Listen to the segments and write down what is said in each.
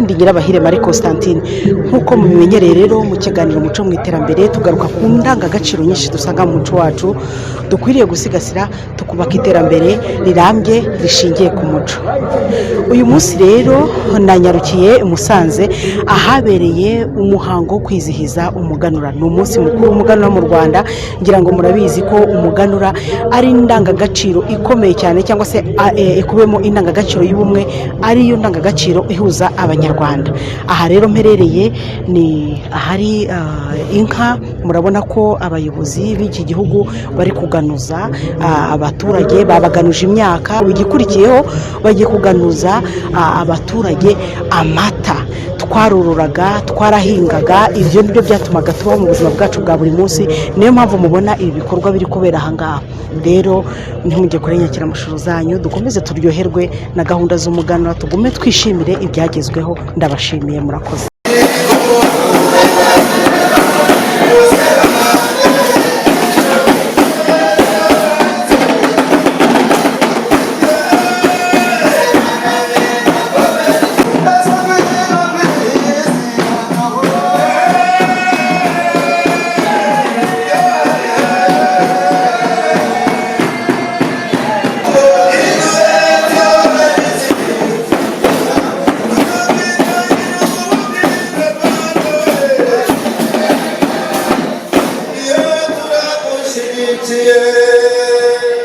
Ndi Nyirabahire Marie Constantine. Nk'uko mubimenyereye rero, mu kiganiro Umuco mu Iterambere tugaruka ku ndangagaciro nyinshi dusanga mu muco wacu dukwiriye gusigasira, tukubaka iterambere rirambye rishingiye ku muco. Uyu munsi rero nanyarukiye i Musanze ahabereye umuhango wo kwizihiza umuganura. Ni umunsi mukuru w'umuganura mu Rwanda. Ngira ngo murabizi ko umuganura ari indangagaciro ikomeye cyane, cyangwa se ikubiyemo indangagaciro y'ubumwe, ariyo ndangagaciro ihuza Abanyarwanda. Aha rero mperereye ni ahari inka. Murabona ko abayobozi b'iki gihugu bari kuganuza abaturage. Babaganuje imyaka, igikurikiyeho bagiye kuganuza abaturage amata. Twarororaga, twarahingaga, ibyo nibyo byatumaga tubaho mu buzima bwacu bwa buri munsi. Niyo mpamvu mubona ibi bikorwa biri kubera aha ngaha. Rero ntimujye kure nyakiramashusho zanyu, dukomeze turyoherwe na gahunda z'umuganura, tugume twishimire ibyagezweho. Ndabashimiye, murakoze.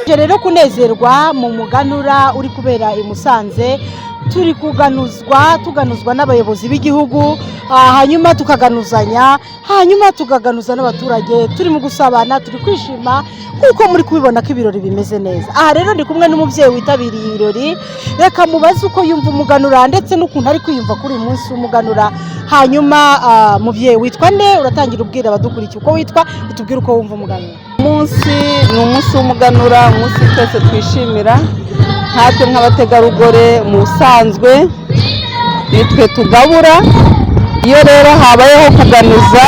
Tuje rero kunezerwa mu muganura uri kubera i Musanze. Turi kuganuzwa, tuganuzwa n'abayobozi b'igihugu, hanyuma tukaganuzanya, hanyuma tukaganuza n'abaturage. Turi mu gusabana, turi kwishima kuko muri kubibona ko ibirori bimeze neza. Aha rero ndi kumwe n'umubyeyi witabiriye ibirori. Reka mubaze uko yumva umuganura ndetse n'ukuntu ari kwiyumva kuri uyu munsi w'umuganura. Hanyuma mubyeyi, witwa nde? Uratangira ubwira abadukurikiye uko witwa, utubwire uko wumva umuganura. Umunsi ni umunsi w'umuganura, umunsi twese twishimira. Nkatwe nk'abategarugori, mu busanzwe nitwe tugabura. Iyo rero habayeho kuganuza,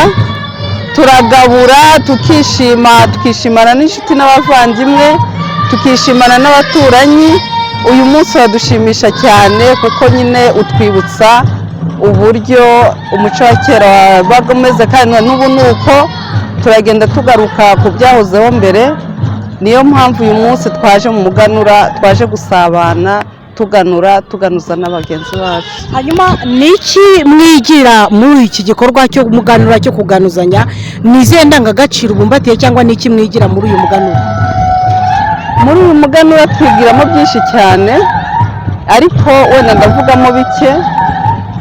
turagabura, tukishima, tukishimana n'inshuti n'abavandimwe, tukishimana n'abaturanyi. Uyu munsi uradushimisha cyane kuko nyine utwibutsa uburyo umuco wa kera wabaga umeze, kandi n'ubu ni uko turagenda tugaruka ku byahozeho mbere. Niyo mpamvu uyu munsi twaje mu muganura, twaje gusabana, tuganura, tuganuza na bagenzi bacu. Hanyuma ni iki mwigira muri iki gikorwa cyo muganura, cyo kuganuzanya? Ni izihe ndangagaciro ubumbatiye, cyangwa ni iki mwigira muri uyu muganura? Muri uyu muganura twigiramo byinshi cyane, ariko wenda ndavugamo bike.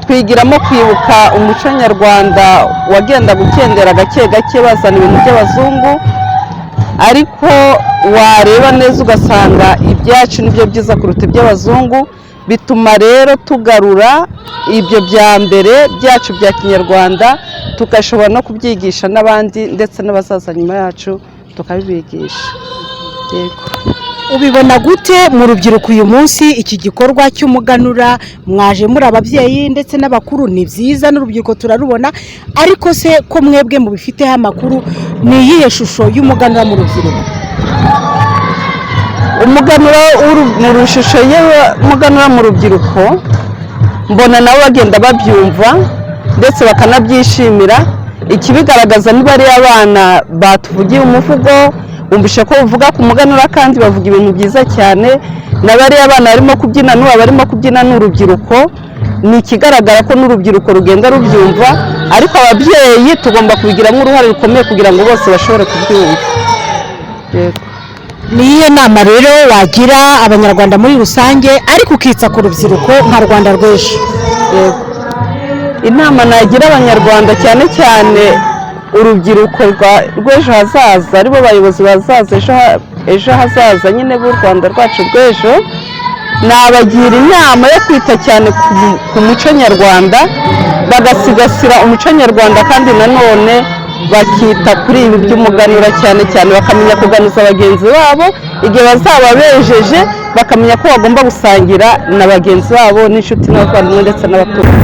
Twigiramo kwibuka umuco nyarwanda wagenda gukendera gake gake, bazana ibintu by'abazungu, ariko wareba neza ugasanga ibyacu nibyo byiza kuruta iby'abazungu. Bituma rero tugarura ibyo bya mbere byacu bya kinyarwanda, tugashobora no kubyigisha n'abandi, ndetse n'abazaza nyuma yacu tukabibigisha. Yego. Ubibona gute mu rubyiruko uyu munsi iki gikorwa cy'umuganura? Mwaje muri ababyeyi ndetse n'abakuru, ni byiza, n'urubyiruko turarubona, ariko se ko mwebwe mubifiteho amakuru, ni iyihe shusho y'umuganura mu rubyiruko? Umuganura mu ishusho y'umuganura mu rubyiruko, mbona nabo bagenda babyumva ndetse bakanabyishimira. Ikibigaragaza, niba ari abana batuvugiye umuvugo, wumvishe ko uvuga ku muganura, kandi bavuga ibintu byiza cyane. Na bariya bana barimo kubyina, n'ubu barimo kubyina, ni urubyiruko. Ni ikigaragara ko n'urubyiruko rugenda rubyumva, ariko ababyeyi tugomba kubigiramo uruhare rukomeye kugira ngo bose bashobore kubyumva. Yego. Ni iyihe nama rero wagira Abanyarwanda muri rusange, ariko ukitsa ku rubyiruko nka Rwanda rw'ejo? Yego. Inama nagira Abanyarwanda, cyane cyane urubyiruko rw'ejo hazaza, aribo bayobozi bazaza ejo hazaza nyine b'u Rwanda rwacu rw'ejo, nabagira inama yo kwita cyane ku muco nyarwanda, bagasigasira umuco nyarwanda, kandi nanone bakita kuri ibi by'umuganura cyane cyane, bakamenya kuganuza bagenzi babo igihe bazaba bejeje, bakamenya ko bagomba gusangira na bagenzi babo n'inshuti n'abavandimwe ndetse n'abaturanyi.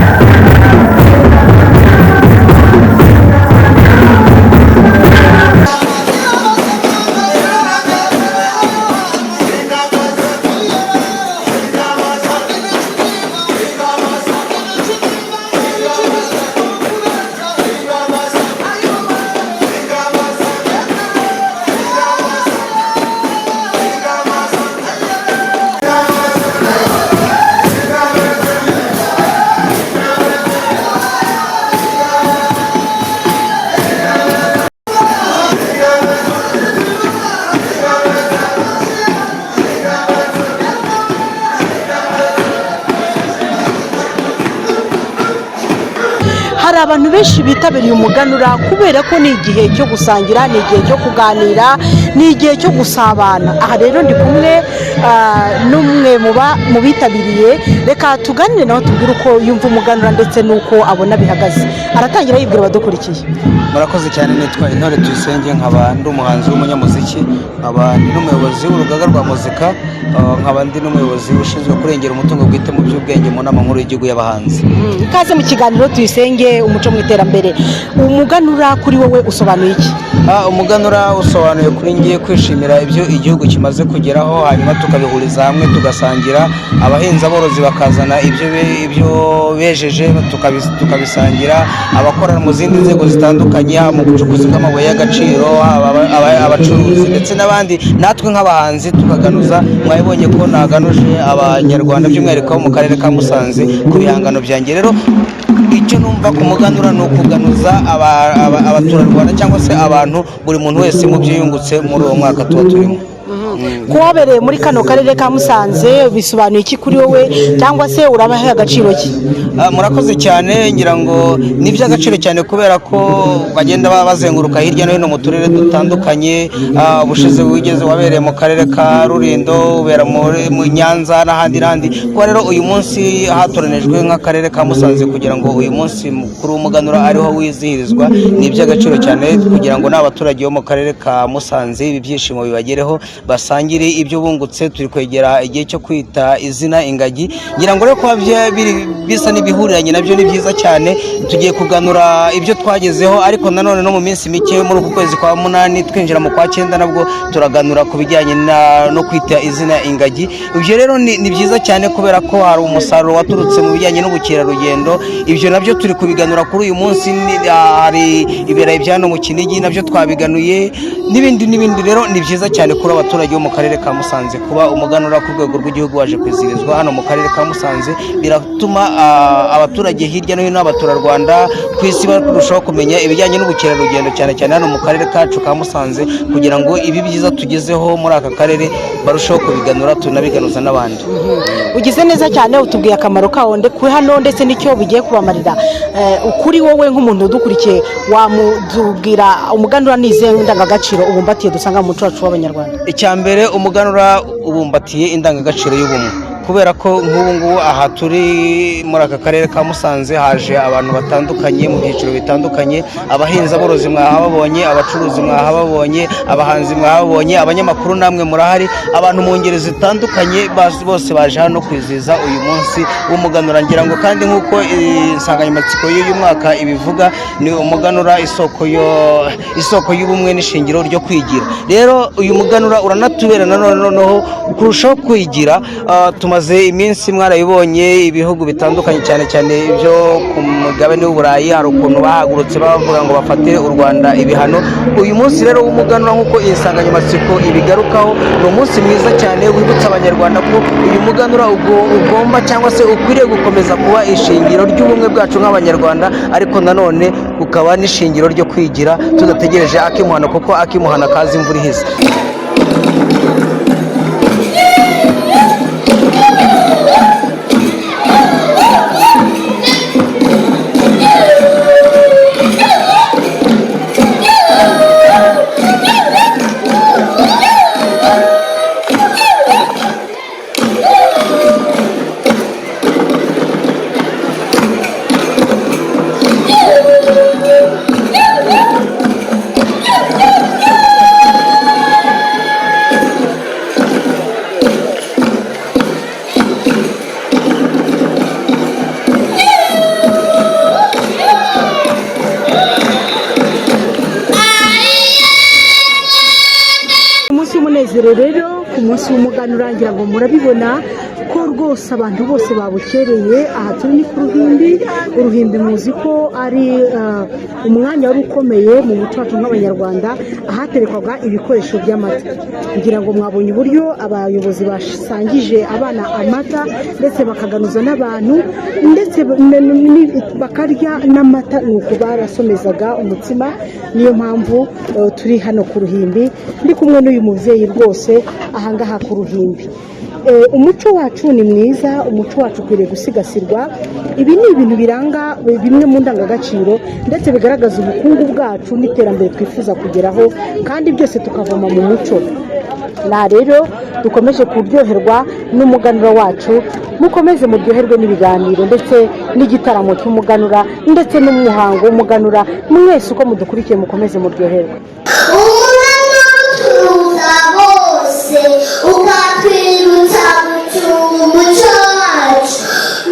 Hari abantu benshi bitabiriye umuganura kubera ko ni igihe cyo gusangira, ni igihe cyo kuganira, ni igihe cyo gusabana. Aha rero ndi kumwe n'umwe mu bitabiriye. Reka tuganire nawe, tubwire uko yumva umuganura ndetse n'uko abona bihagaze. Aratangira yibwira abadukurikiye. Murakoze cyane. Nitwa Intore Tuyisenge, nkaba ndi umuhanzi w'umunyamuziki, nkaba ndi n'umuyobozi w'urugaga rwa muzika, nkaba ndi n'umuyobozi ushinzwe kurengera umutungo bwite mu by'ubwenge mu Nama Nkuru y'Igihugu y'Abahanzi. Ikaze mu kiganiro, Tuyisenge, umuco mu iterambere. Umuganura kuri wowe usobanuye iki? Umuganura usobanuye kuri ngiye kwishimira ibyo igihugu kimaze kugeraho, hanyuma tukabihuriza hamwe tugasangira. Abahinzi, aborozi bakazana ibyo bejeje tukabisangira, abakora mu zindi nzego zitandukanye, haba mu bucukuzi bw'amabuye y'agaciro, haba abacuruzi ndetse n'abandi, natwe nk'abahanzi tukaganuza. Mwabibonye ko naganuje Abanyarwanda, by'umwihariko bo mu karere ka Musanze, ku bihangano byanjye. Rero icyo numva ku muganura ni ukuganuza abaturarwanda cyangwa se abantu, buri muntu wese mu byo yungutse muri uwo mwaka tuba turimo. Kuba wabereye muri kano karere ka Musanze bisobanuye iki kuri wowe, cyangwa se urabaha agaciro ki? Murakoze cyane. Ngira ngo ni iby'agaciro cyane kubera ko bagenda bazenguruka hirya no hino mu turere dutandukanye. Ubushize wigeze wabereye mu karere ka Rulindo, ubera mu Nyanza n'ahandi n'ahandi. Kuba rero uyu munsi hatoranijwe nk'akarere ka Musanze kugira ngo uyu munsi mukuru w'umuganura ariho wizihirizwa, ni iby'agaciro cyane kugira ngo n'abaturage bo mu karere ka Musanze ibi byishimo bibagereho, basangire ibyo bungutse. Turi kwegera igihe cyo kwita izina ingagi. Ngira ngo rero kuba bisa n'ibihuriranye nabyo ni byiza cyane. Tugiye kuganura ibyo twagezeho, ariko nanone no mu minsi mike muri uku kwezi kwa munani twinjira mu kwa cyenda, nabwo turaganura ku bijyanye no kwita izina ingagi. Ibyo rero ni byiza cyane kubera ko hari umusaruro waturutse mu bijyanye n'ubukerarugendo. Ibyo nabyo turi kubiganura kuri uyu munsi. Hari ibirayi bya hano mu Kinigi, nabyo twabiganuye, n'ibindi n'ibindi. Rero ni byiza cyane kuri abaturage bo mu karere ka Musanze kuba umuganura ku rwego rw'igihugu waje kwizihirizwa hano mu karere ka Musanze. Biratuma abaturage hirya no hino, abaturarwanda ku isi, barushaho kumenya ibijyanye n'ubukerarugendo, cyane cyane hano mu karere kacu ka Musanze, kugira ngo ibi byiza tugezeho muri aka karere barusheho kubiganura, tunabiganuza n'abandi. Ugize neza cyane, utubwiye akamaro kawo hano ndetse n'icyo bigiye kubamarira. Kuri wowe nk'umuntu udukurikiye, wamutubwira umuganura ni izihe ndangagaciro ubumbatiye dusanga mu muco wacu w'Abanyarwanda? Icya mbere, umuganura ubumbatiye indangagaciro y'ubumwe, kubera ko nk'ubu ngubu aha turi muri aka karere ka Musanze haje abantu batandukanye mu byiciro bitandukanye. Abahinzi, aborozi mwahababonye, abacuruzi mwahababonye, abahanzi mwahababonye, abanyamakuru namwe murahari, abantu mu ngeri zitandukanye bose baje hano kwizihiza uyu munsi w'umuganura. Ngira ngo kandi nk'uko insanganyamatsiko y'uyu mwaka ibivuga, ni umuganura isoko y'ubumwe n'ishingiro ryo kwigira. Rero uyu muganura uranatubera nanone noneho kurushaho kwigira. Tumaze iminsi mwarabibonye, ibihugu bitandukanye, cyane cyane ibyo ku mugabane w'Uburayi, hari ukuntu bahagurutse bavuga ngo bafate u Rwanda ibihano. Uyu munsi rero w'umuganura, nk'uko iyi nsanganyamatsiko ibigarukaho, ni umunsi mwiza cyane wibutsa Abanyarwanda ko uyu muganura ugomba cyangwa se ukwiriye gukomeza kuba ishingiro ry'ubumwe bwacu nk'Abanyarwanda, ariko nanone ukaba n'ishingiro ryo kwigira tudategereje akimuhana, kuko akimuhana kaza imvura ihise. Umunsi w'umunezero rero, ku munsi w'umuganura, ngira ngo murabibona ko rwose abantu bose babukereye. Aha turi ni ku ruhimbi. Uruhimbi muzi ko ari umwanya wari ukomeye mu muco wacu nk'Abanyarwanda, ahaterekwaga ibikoresho by'amata. Ngira ngo mwabonye uburyo abayobozi basangije abana amata, ndetse bakaganuza n'abantu, ndetse bakarya n'amata, ni uku barasomezaga umutsima. Niyo mpamvu turi hano ku ruhimbi, ndi kumwe n'uyu mubyeyi rwose ahangaha ku ruhimbi. Umuco wacu ni mwiza, umuco wacu ukwiriye gusigasirwa. Ibi ni ibintu biranga bimwe mu ndangagaciro ndetse bigaragaza ubukungu bwacu n'iterambere twifuza kugeraho, kandi byose tukavoma mu muco. Na rero dukomeje kuryoherwa n'umuganura wacu, mukomeze muryoherwe n'ibiganiro ndetse n'igitaramo cy'umuganura ndetse n'umuhango w'umuganura. Mwese uko mudukurikiye, mukomeze muryoherwe. Umuganura bose ukatwibutsa gucunga umuco wacu,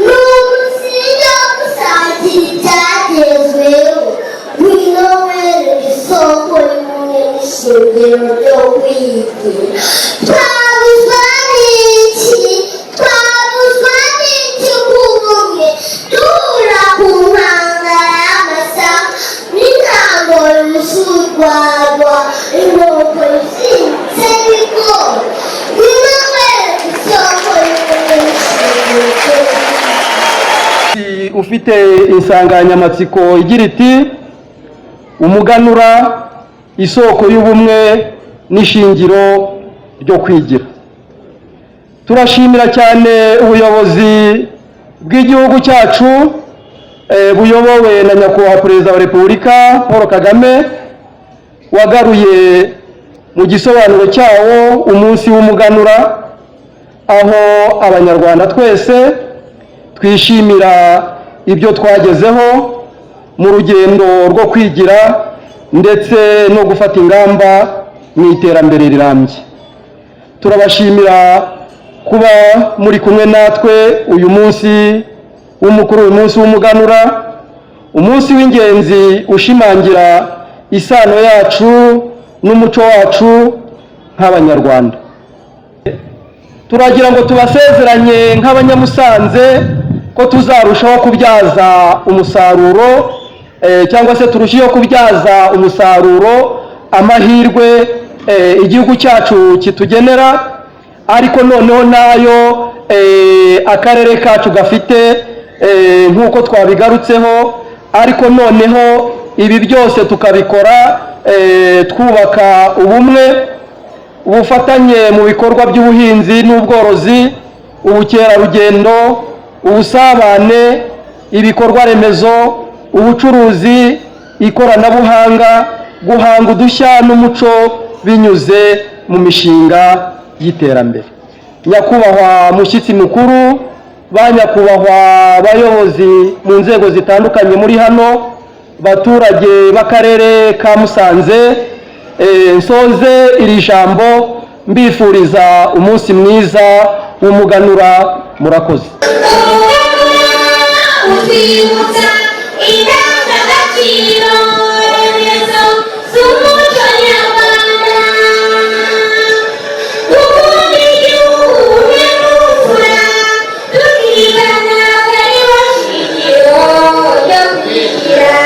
ni umusingi wo gusangira ibyagezweho. Ngwino wereke isoko y'ubumwe n'ishingiro ryo kwigira. Twabuzwa n'iki? Twabuzwa n'iki kubumwe duhura ku nkangara y'amasaka n'intango yuzuye urwagwa, inkoko izinze ibigori? Ngwino wereke isoko y'ubumwe n'ishingiro ryo kwigira. Ufite insanganyamatsiko igira iti: "Umuganura, isoko y'ubumwe n'ishingiro ryo kwigira." Turashimira cyane ubuyobozi bw'igihugu cyacu buyobowe na Nyakubahwa Perezida wa Repubulika Paul Kagame, wagaruye mu gisobanuro cyawo umunsi w'umuganura, aho Abanyarwanda twese twishimira ibyo twagezeho mu rugendo rwo kwigira ndetse no gufata ingamba mu iterambere rirambye. Turabashimira kuba muri kumwe natwe uyu munsi w'umukuru, uyu munsi w'umuganura, umunsi w'ingenzi ushimangira isano yacu n'umuco wacu nk'Abanyarwanda. Turagira ngo tubasezeranye nk'Abanyamusanze ko tuzarushaho kubyaza umusaruro, cyangwa se turushijeho kubyaza umusaruro amahirwe igihugu cyacu kitugenera, ariko noneho nayo akarere kacu gafite, nk'uko twabigarutseho. Ariko noneho ibi byose tukabikora twubaka ubumwe, ubufatanye mu bikorwa by'ubuhinzi n'ubworozi, ubukerarugendo, ubusabane, ibikorwa remezo, ubucuruzi, ikoranabuhanga, guhanga udushya n'umuco binyuze mu mishinga y'iterambere. Nyakubahwa mushyitsi mukuru, ba nyakubahwa bayobozi mu nzego zitandukanye muri hano, baturage b'akarere ka Musanze, nsoze iri jambo mbifuriza umunsi mwiza w'umuganura. Murakoze. Utwibutsa indangagaciro remezo z'umuco nyarwanda, gukunda igihugu n'ubupfura, tukigana kariho shingiro ryo kwigira.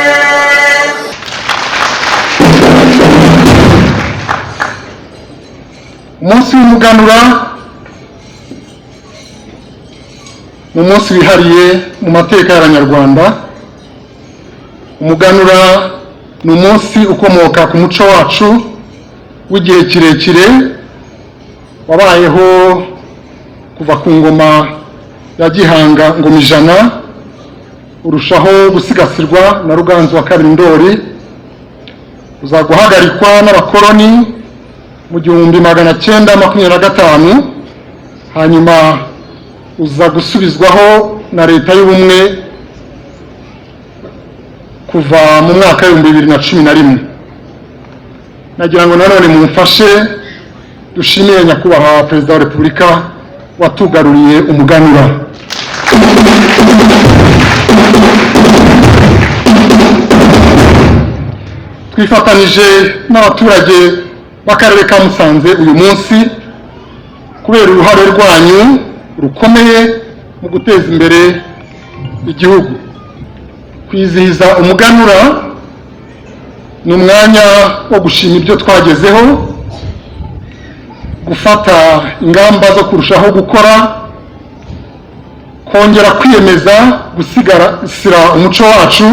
Umunsi w'umuganura ni umunsi wihariye mu mateka y'Abanyarwanda. Umuganura ni umunsi ukomoka ku muco wacu w'igihe kirekire, wabayeho kuva ku ngoma ya Gihanga Ngoma Ijana, urushaho gusigasirwa na Ruganzu wa Kabiri Ndori, uza guhagarikwa n'abakoloni mu 1925, hanyuma uza gusubizwaho na Leta y'Ubumwe kuva mu mwaka w'2011. Nagira ngo nanone mumfashe dushimire Nyakubahwa Perezida wa Repubulika watugaruriye umuganura. Twifatanije n'abaturage b'akarere ka Musanze uyu munsi kubera uruhare rwanyu rukomeye mu guteza imbere igihugu. Kwizihiza umuganura ni umwanya wo gushima ibyo twagezeho, gufata ingamba zo kurushaho gukora, kongera kwiyemeza gusigasira umuco wacu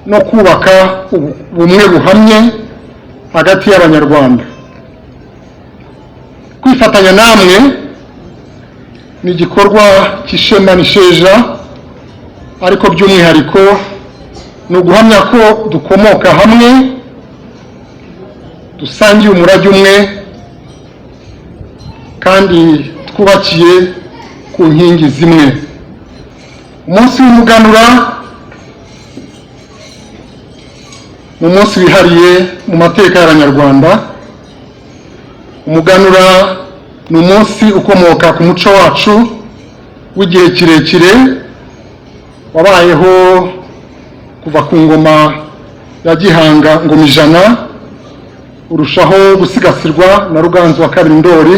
no kubaka ubumwe buhamye hagati y'Abanyarwanda. Kwifatanya namwe Ni igikorwa cy'ishema n'isheja, ariko by'umwihariko ni uguhamya ko dukomoka hamwe, dusangiye umurage umwe kandi twubakiye ku nkingi zimwe. Umunsi w'umuganura ni umunsi wihariye mu mateka y'Abanyarwanda. Umuganura ni umunsi ukomoka ku muco wacu w'igihe kirekire, wabayeho kuva ku ngoma ya Gihanga Ngoma Ijana, urushaho gusigasirwa na Ruganzu wa II Ndoli,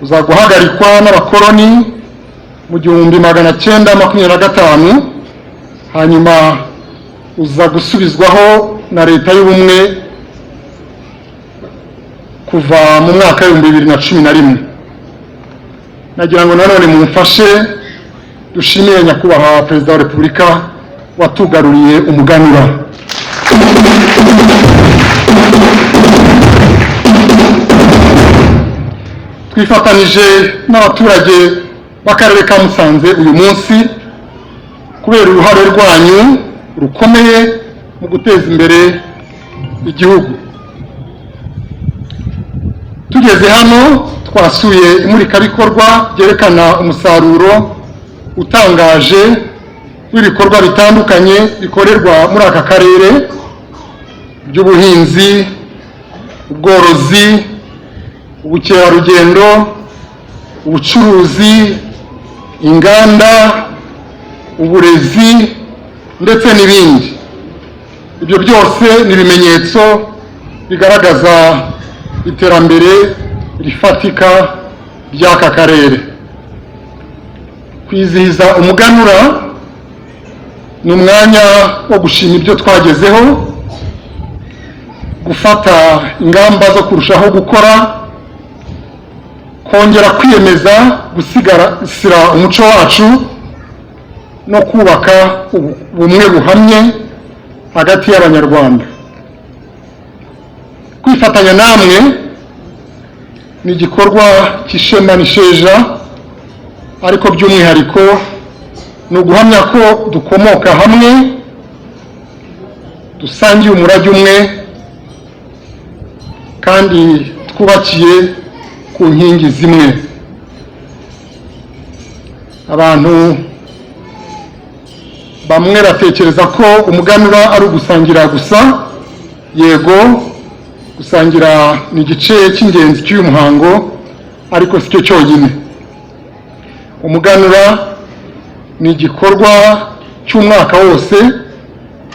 uza guhagarikwa n'abakoloni mu 1925, hanyuma uza gusubizwaho na Leta y'Ubumwe kuva mu mwaka w'2011. Nagira ngo nanone mumfashe dushimire Nyakubahwa Perezida wa Repubulika watugaruriye umuganura. Twifatanije n'abaturage b'akarere ka Musanze uyu munsi kubera uruhare rwanyu rukomeye mu guteza imbere igihugu. Tugeze hano twasuye imurikabikorwa ryerekana umusaruro utangaje w'ibikorwa bitandukanye bikorerwa muri aka karere by'ubuhinzi, ubworozi, ubukerarugendo, ubucuruzi, inganda, uburezi ndetse n'ibindi. Ibyo byose ni ibimenyetso bigaragaza iterambere rifatika ry'aka karere. Kwizihiza umuganura ni umwanya wo gushima ibyo twagezeho, gufata ingamba zo kurushaho gukora, kongera kwiyemeza gusigasira umuco wacu no kubaka ubumwe buhamye hagati y'Abanyarwanda. Kwifatanya namwe ni igikorwa cy'ishema n'isheja, ariko by'umwihariko ni uguhamya ko dukomoka hamwe, dusangiye umurage umwe kandi twubakiye ku nkingi zimwe. Abantu bamwe batekereza ko umuganura ari ugusangira gusa. Yego, gusangira ni igice cy'ingenzi cy'uyu muhango, ariko si cyo cyonyine. Umuganura ni igikorwa cy'umwaka wose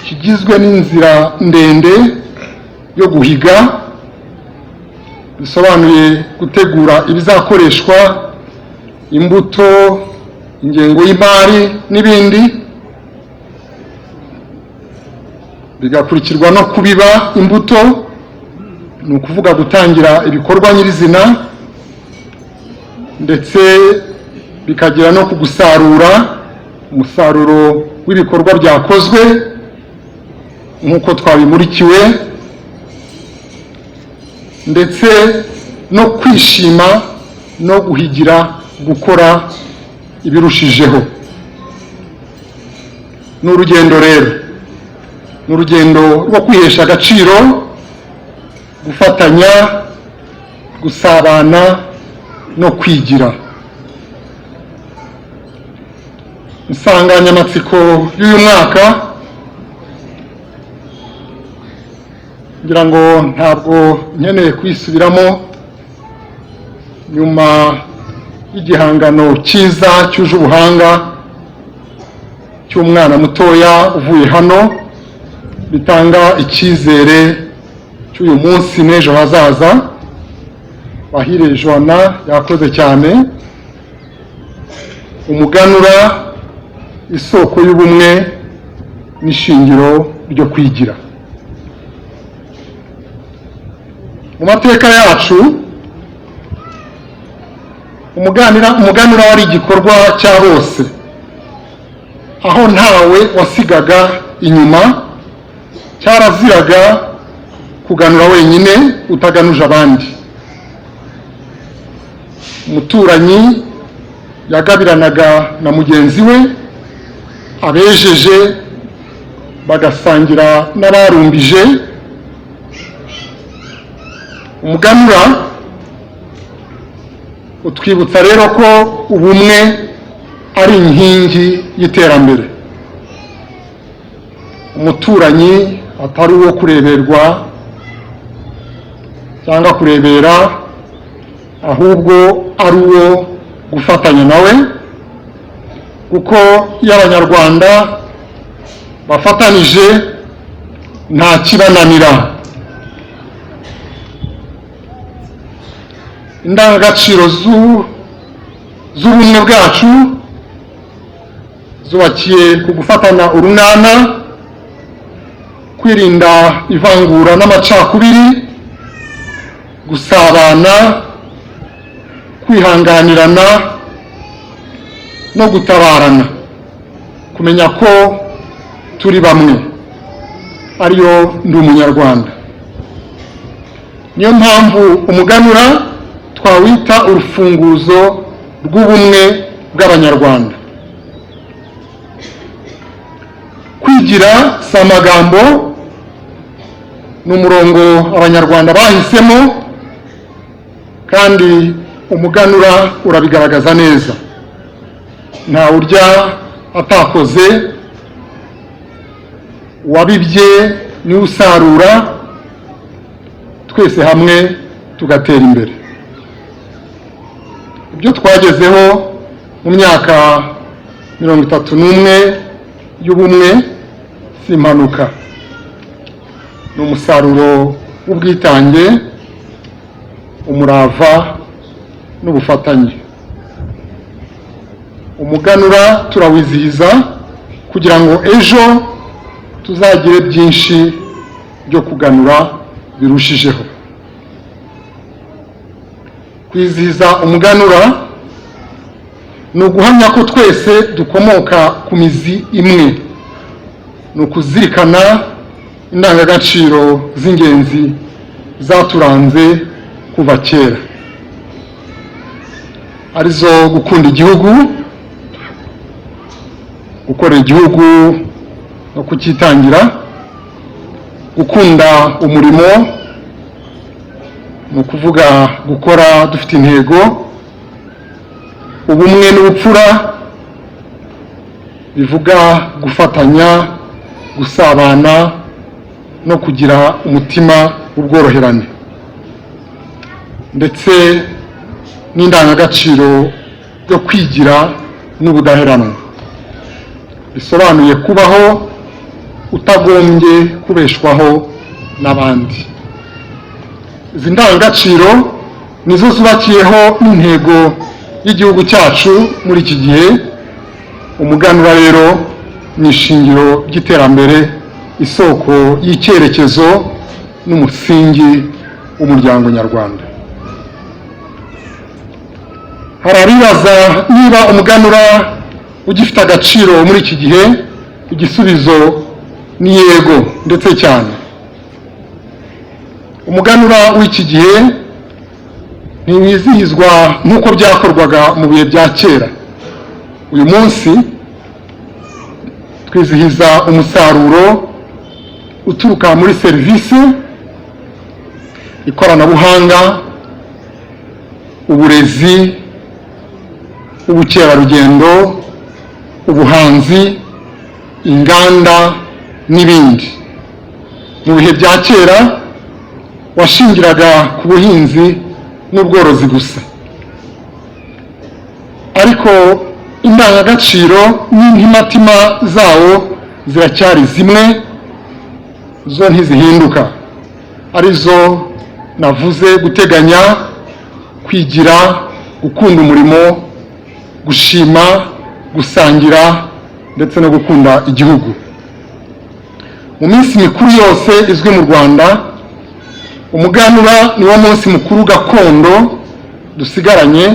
kigizwe n'inzira ndende yo guhiga, bisobanuye gutegura ibizakoreshwa, imbuto, ingengo y'imari n'ibindi, bigakurikirwa no kubiba imbuto, ni ukuvuga gutangira ibikorwa nyirizina, ndetse bikagera no kugusarura umusaruro w'ibikorwa byakozwe nk'uko twabimurikiwe, ndetse no kwishima no guhigira gukora ibirushijeho. Ni urugendo rero, ni urugendo rwo kwihesha agaciro, gufatanya, gusabana no kwigira. Insanganyamatsiko y'uyu mwaka ngira ngo ntabwo nkeneye kwisubiramo, nyuma y'igihangano cyiza cyuje ubuhanga cy'umwana mutoya uvuye hano, bitanga icyizere cy'uyu munsi n'ejo hazaza. Bahire Joana yakoze cyane. Umuganura, isoko y'ubumwe n'ishingiro ryo kwigira. Mu mateka yacu, umuganura wari igikorwa cya bose, aho ntawe wasigaga inyuma. Cyaraziraga kuganura wenyine utaganuje abandi. Umuturanyi Yagabiranaga na mugenzi we, abejeje bagasangira n'abarumbije. Umuganura utwibutsa rero ko ubumwe ari inkingi y'iterambere, umuturanyi atari uwo kureberwa cyangwa kurebera, ahubwo ari uwo gufatanya nawe, kuko iyo Abanyarwanda bafatanije nta kibananira. Indangagaciro z'ubumwe bwacu zubakiye ku gufatana urunana, kwirinda ivangura n'amacakubiri, gusabana, kwihanganirana no gutabarana, kumenya ko turi bamwe, ariyo Ndi Umunyarwanda. Niyo mpamvu umuganura twawita urufunguzo rw'ubumwe bw'Abanyarwanda. Kwigira si amagambo, ni umurongo Abanyarwanda bahisemo, kandi umuganura urabigaragaza neza. Ntawe urya atakoze, uwabibye niwe usarura, twese hamwe tugatera imbere. Ibyo twagezeho mu myaka 31 y'ubumwe si impanuka, ni umusaruro w'ubwitange, umurava n'ubufatanye. Umuganura turawizihiza kugira ngo ejo tuzagire byinshi byo kuganura birushijeho. Kwizihiza umuganura ni uguhamya ko twese dukomoka ku mizi imwe, ni ukuzirikana indangagaciro z'ingenzi zaturanze kuva kera, arizo gukunda igihugu, gukorera igihugu no kucyitangira, gukunda umurimo, ni ukuvuga gukora dufite intego, ubumwe n'ubupfura bivuga gufatanya, gusabana no kugira umutima w'ubworoherane, ndetse n'indangagaciro yo kwigira n'ubudaheranwa, bisobanuye kubaho utagombye kubeshwaho n'abandi. Izi ndangagaciro nizo zubakiyeho n'intego y'igihugu cyacu muri iki gihe. Umuganura rero ni ishingiro ry'iterambere, isoko y'icyerekezo n'umusingi w'umuryango nyarwanda. Hari abibaza niba umuganura ugifite agaciro muri iki gihe. Igisubizo ni yego, ndetse cyane. Umuganura w'iki gihe ntiwizihizwa nk'uko byakorwaga mu bihe bya kera. Uyu munsi twizihiza umusaruro uturuka muri serivisi, ikoranabuhanga, uburezi, ubukerarugendo, ubuhanzi, inganda n'ibindi. Mu bihe bya kera washingiraga ku buhinzi n'ubworozi gusa, ariko indangagaciro n'intimatima zawo ziracyari zimwe, zo ntizihinduka, arizo navuze: guteganya, kwigira, gukunda umurimo, gushima, gusangira ndetse no gukunda igihugu. Mu minsi mikuru yose izwi mu Rwanda, umuganura niwo munsi mukuru gakondo dusigaranye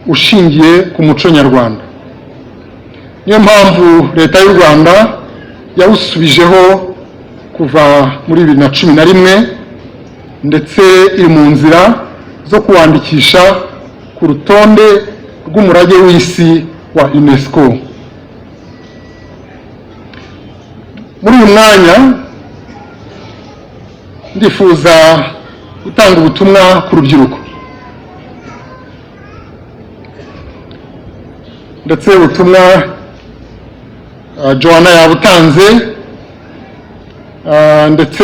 ushingiye ku muco nyarwanda. Niyo mpamvu Leta y'u Rwanda yawusubijeho kuva muri 2011, ndetse iri mu nzira zo kuwandikisha ku rutonde rw'umurage w'isi wa UNESCO. Muri uyu mwanya ndifuza gutanga ubutumwa ku rubyiruko, ndetse ubutumwa Joanna yabutanze, ndetse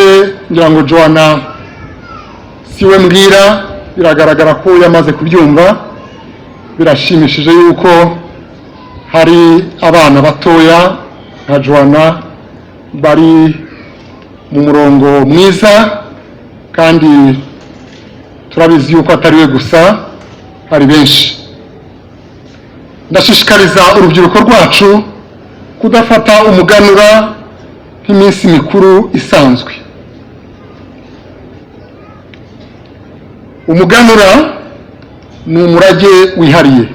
ngira ngo Joanna siwe mbwira, biragaragara ko yamaze kubyumva. Birashimishije yuko hari abana batoya nka Joanna bari mu murongo mwiza, kandi turabizi yuko atari we gusa, hari benshi. Ndashishikariza urubyiruko rwacu kudafata umuganura nk'iminsi mikuru isanzwe. Umuganura ni umurage wihariye,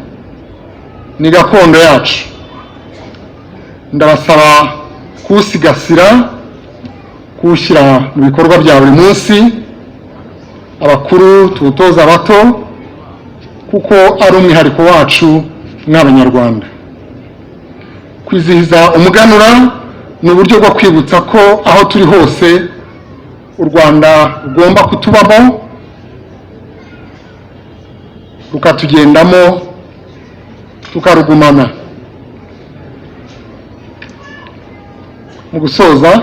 ni gakondo yacu. Ndabasaba kuwusigasira, kuwushyira mu bikorwa bya buri munsi, abakuru tuwutoza abato, kuko ari umwihariko wacu nk'Abanyarwanda. Kwizihiza umuganura ni uburyo bwo kwibutsa ko aho turi hose u Rwanda rugomba kutubamo, rukatugendamo, tukarugumana. Mu gusoza,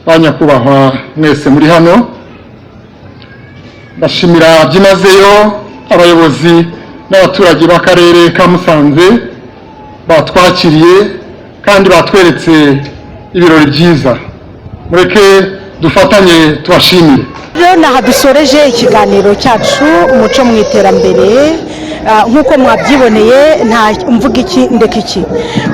ba nyakubahwa mwese muri hano, ndashimira byimazeyo abayobozi n'abaturage b'akarere ka Musanze batwakiriye kandi batweretse ibirori byiza. Mureke dufatanye tubashimire. Rero naha dusoreje ikiganiro cyacu umuco mu iterambere. Nk'uko mwabyiboneye, nta mvuga iki ndeka iki,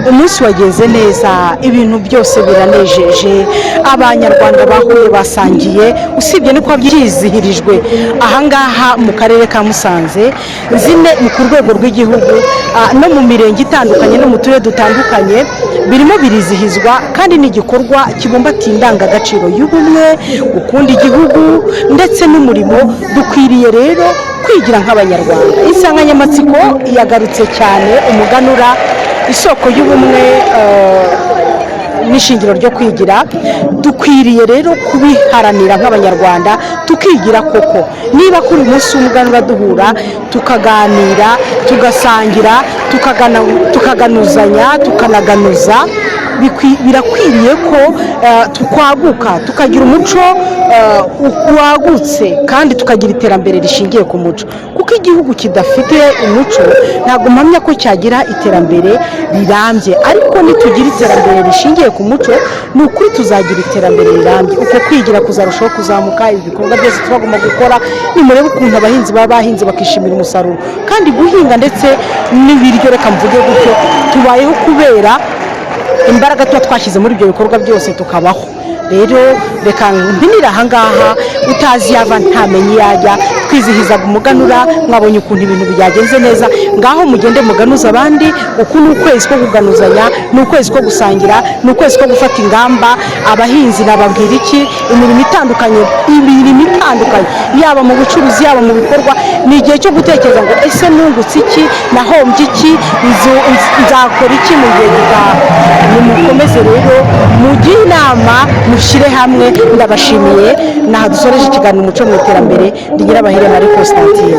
umunsi wagenze neza, ibintu byose biranejeje, Abanyarwanda bahuye basangiye, usibye no kuba byizihirijwe ahangaha mu karere ka Musanze, zine ni ku rwego rw'igihugu, no mu mirenge itandukanye no mu turere dutandukanye birimo birizihizwa, kandi ni igikorwa kibumbatiye indangagaciro y'ubumwe, gukunda igihugu ndetse n'umurimo. Dukwiriye rero kwigira nk'Abanyarwanda. Insanganyamatsiko yagarutse cyane umuganura, isoko y'ubumwe n'ishingiro ryo kwigira. Dukwiriye rero kubiharanira nk'Abanyarwanda, tukigira koko. Niba kuri uyu munsi w'umuganura duhura tukaganira, tugasangira, tukaganuzanya, tukanaganuza, birakwiriye ko tukwaguka, tukagira umuco wagutse, kandi tukagira iterambere rishingiye ku muco, kuko igihugu kidafite umuco ntabwo mpamya ko cyagira iterambere rirambye. Ariko nitugira iterambere rishingiye ku muco, ni ukuri tuzagira iterambere rirambye. Uko kwigira kuzarushaho kuzamuka, ibikorwa byose tubagomba gukora. Nimurebe ukuntu abahinzi baba bahinze bakishimira umusaruro, kandi guhinga ndetse n'ibiryo, reka mvuge gutyo, tubayeho kubera imbaraga tuba twashyize muri ibyo bikorwa byose tukabaho. Rero reka mpinira ahangaha, utazi yava ntamenye iyo ajya. Twizihizaga umuganura, mwabonye ukuntu ibintu byagenze neza. Ngaho mugende muganuza abandi. Uku ni ukwezi ko kuganuzanya, ni ukwezi ko gusangira, ni ukwezi ko gufata ingamba. Abahinzi nababwira iki? Imirimo itandukanye, imirimo itandukanye, yaba mu bucuruzi, yaba mu bikorwa, ni igihe cyo gutekereza ngo ese nungutse iki, nahombye iki, nzakora iki mu gihe gitaha. Nimukomeze rero mugire inama, mushyire hamwe. Ndabashimiye. Naha dusoreje ikiganiro umuco mu iterambere. Ndi Nyirabahire Marie Constantine.